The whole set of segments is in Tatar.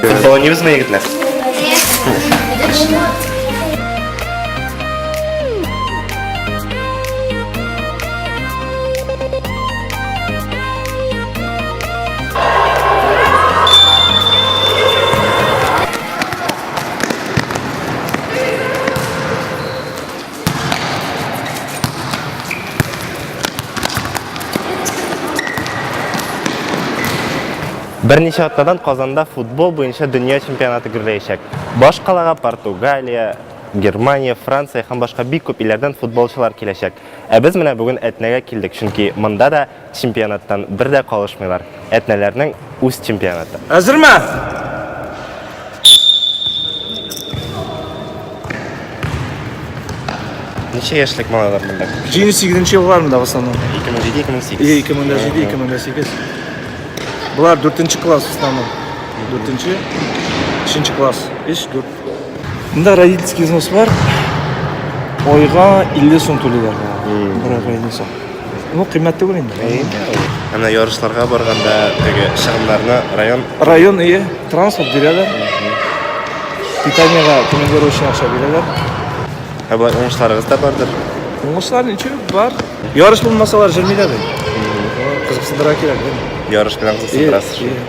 Футбол уйныйбызмы, егетләр? Берничә атнадан Казанда футбол буенча дөнья чемпионаты гөрләячәк. Баш калага Португалия, Германия, Франция һәм башка бик күп илләрдән футболчылар киләчәк. Ә без менә бүген Әтнәгә килдек, чөнки монда да чемпионаттан бер дә калышмыйлар. Әтнәләрнең үз чемпионаты. Әзерме? Ничә яшьлек малайлар монда? 78 еллар монда в основном. 2007-2008. Или 2007, 2008. Булар 4 класс в основном. 4, 3 класс. 3, 4. Монда родительский взнос бар. Айга 50 сум түлиләр. Бер айга 50 сум. Ну, кыйммәт түгел инде. Ә менә ярышларга барганда теге чыгымнарны район Район ие, транспорт бирәләр. Питаниега командировочный акча бирәләр. Ә болай уңышларыгыз да бардыр. Уңышлар ничек бар? Ярыш булмасалар җөрмиләр бит. Кызыксындыра кирәк, бит. Ярыш белән кызыксындырасыз. Ие, ие.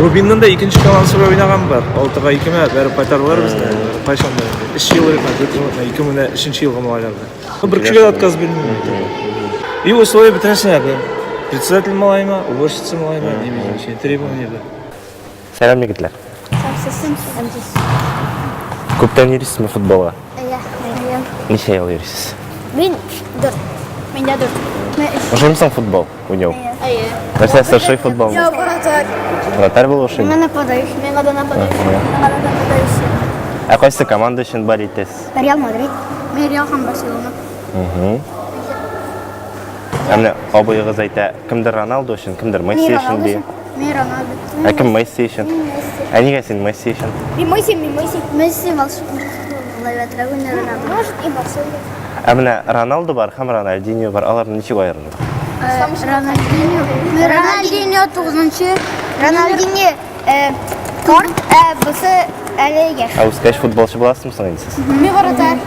Рубинның да икенче командасы белән уйнаган бар. 6-га 2 мә бәреп кайтардылар безне. Кайчан да инде. 3 ел элек, 4 ел элек, 2003 елгы малайлар белән. Ну, бер кешегә дә отказ бирмим. И условия бөтенесенә бер. Председатель малаймы, уборщица малаймы, не имеет значения, требования бер. Сәлам, егетләр. Күптән йөрисезме футболга? Әйе. Ничә ел йөрисез? Мин дүрт. Мин дә дүрт. Мин өч. Ошыймы соң футбол уйнау? Әйе. Нәрсә ошый футбол? Я вратарь. Вратарь булу ошыймы? Мин нападающий. Мин да нападающий. Мин да нападающий. Ә кайсы команда өчен болеть итәсез? Реал Мадрид. Мин Реал һәм Барселона. Ә менә абыегыз әйтә, кемдер Роналду өчен, кемдер Месси өчен ди. Мин Роналду. Ә кем Месси өчен? Ә нигә син Месси өчен? Мин Месси, мин Месси. Месси волшебник. Может и Барселона. Ә менә Роналду бар һәм Рональдиньо бар. Аларны ничек аерырга? Рональдиньо. Рональдиньо тугызынчы. Рональдиньо карт, ә бусы әле яшь. Ә үскәч футболчы буласызмы соң инде сез? Мин вратарь.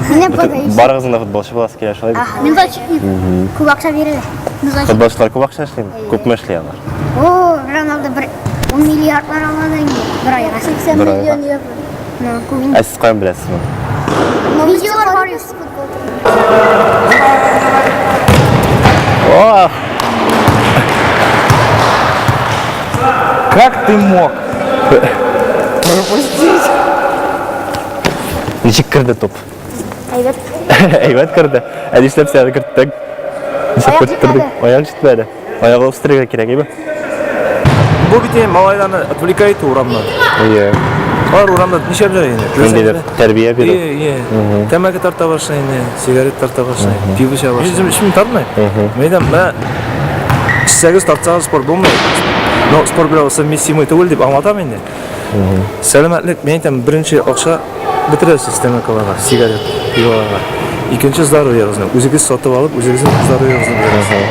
Мин нападающий. Барыгызның да футболчы буласы килә шулай бит? Мин защитник. Күп акча бирәләр. Мин защитник. Футболчылар күп акча эшлиме? Күпме эшли алар? О, Роналду бер 10 миллиардлар ала да инде бер айга. 80 Бер айга. миллион евро. Ну, күп инде. Ә сез каян беләсез моны? Видеолар карыйбыз футбол. Ох! Как ты мог? Пропустить? Ничек керде туп? Әйбәт. Әйбәт керде. Ә нишләп син аны керттең? Нишләп Аяк көттердең? җитмәде. Аяк җитмәде. Аягы үстерергә кирәк, әйбе? Бу бит инде малайларны отвлекает урамнан. Әйе. Алар урамда нишләп йөри инде? Ниндидер тәрбия бирү. Ие, ие. Тәмәке тарта башлый инде, сигарет тарта башлый, пиво эчә башлый. Үзем эчмим, тартмыйм. Мин әйтәм, менә эчсәгез, тартсагыз спорт булмый. Но спорт белән ул совместимый түгел дип аңлатам инде. Сәламәтлек, мин әйтәм, беренче акча бетерәсез тәмәкеләргә, сигарет, пиволарга. Икенче здоровьегызны, үзегез сатып алып, үзегезнең здоровьегызны бетерәсез.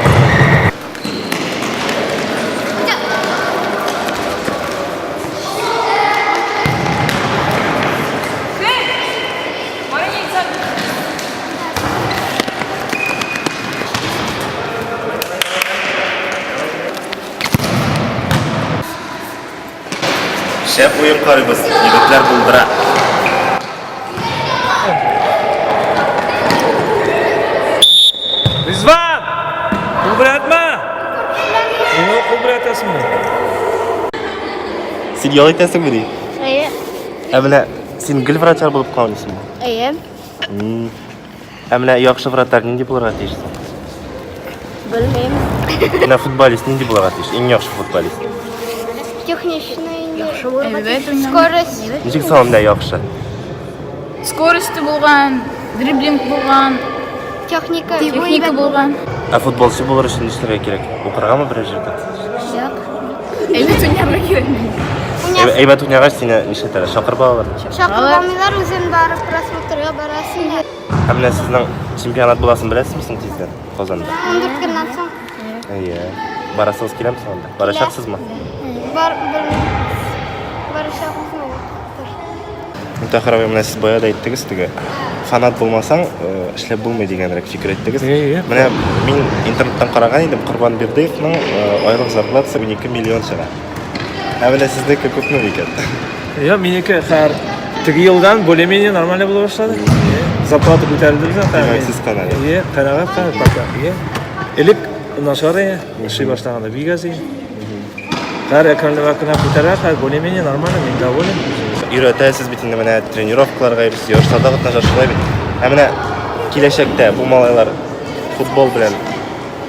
Шәп уен карыйбыз, егетләр булдыра. Ризван! Кул белән атма! Миңа кул белән атасыңмы? Син ял итәсеңме ни? Әйе. Ә менә син гел вратарь булып калмыйсыңмы? Әйе. Ә менә яхшы вратарь нинди булырга тиеш соң? Белмим. Менә футболист нинди булырга тиеш? Иң яхшы футболист. Техничный. Скорость. Ничек соң менә яхшы? Скорости булган, дриблинг булган, Техника. техника булган. Ә футболчы булыр өчен нишләргә кирәк? Укыргамы берәр җирдә? Юк. Әйбәт уйнарга кирәк. Әйбәт уйнагач сине нишләтәләр? Чакырып алалар. Чакырып алмыйлар, үзең барып просмотрга барасың. Ә менә сезнең чемпионат буласын беләсезме соң тиздән Казанда? 14 көннән соң. Әйе. Барасыгыз киләме соң анда? Барачаксызмы? Бар, белмим. Барачакбызмы? Мөтәһар абый, менә сез бая да әйттегез теге, фанат булмасаң, э, эшләп булмый дигәнрәк фикер әйттегез. Әйе. Менә мин интернеттан караган идем, Корбан Бердыевның э, айлык зарплатасы 12 миллион чыга. Ә менә сезнеке күпме микән? Я, минеке хәр теге елдан более-менее нормально була башлады. Зарплата күтәрелде безнең хәр. Димәк, сез канәгать. Е, канәгать хәр пока. Е. Элек начар иде, эшли башлаганда бик аз иде. Хәр әкренләп әкренләп күтәрә, хәр более-менее нормально, мин доволен. Өйрәтәсез бит инде менә тренировкаларга йөрисез, ярышларда катнашасыз шулай бит. Ә менә киләчәктә бу малайлар футбол белән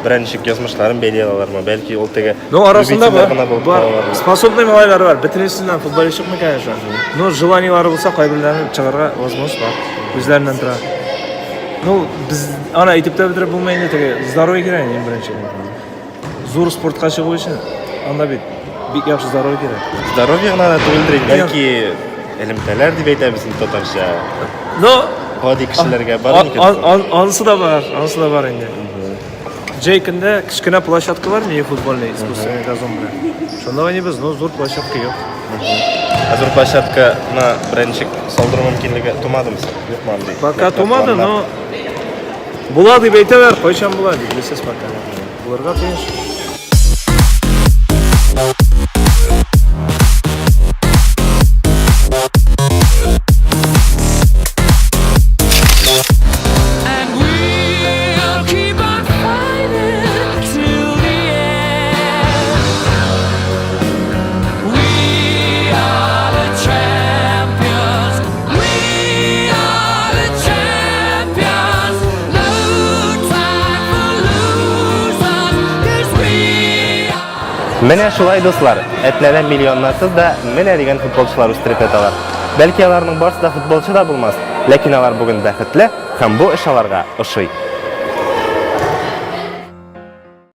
берәр ничек язмышларын бәйли алалармы? Бәлки ул теге Ну, арасында любительләр бар. гына булып Бар. калалармы? Способный малайлар бар. Бөтенесеннән футболист чыкмый, конечно. Но желаниелары булса, кайберләрен чыгарга возможность бар. Үзләреннән тора. Ну, без аны әйтеп тә бетереп булмый инде теге здоровье кирәк иң беренче. Зур спортка чыгу өчен анда бит бик яхшы здоровье кирәк. Здоровье гына да түгелдер инде, бәлки элемтәләр дип әйтәбез инде татарча. Но Гади кешеләргә бар микән? Анысы да бар, анысы да бар инде. Җәй көндә кечкенә площадка бар, мини футбольный искусственный газон белән. Шунда уйныйбыз, но зур площадка юк. Ә зур площадканы берәр ничек салдыру мөмкинлеге тумадымы соң? Юкмы андый? Пока тумады, но була дип әйтәләр, кайчан була дип белсез пока. Булырга тиеш. Менә шулай, дуслар, Әтнәдә миллионнарсыз да менә дигән футболчылар үстереп яталар. Бәлки аларның барысы да футболчы да булмас, ләкин алар бүген бәхетле һәм бу эш аларга ошый.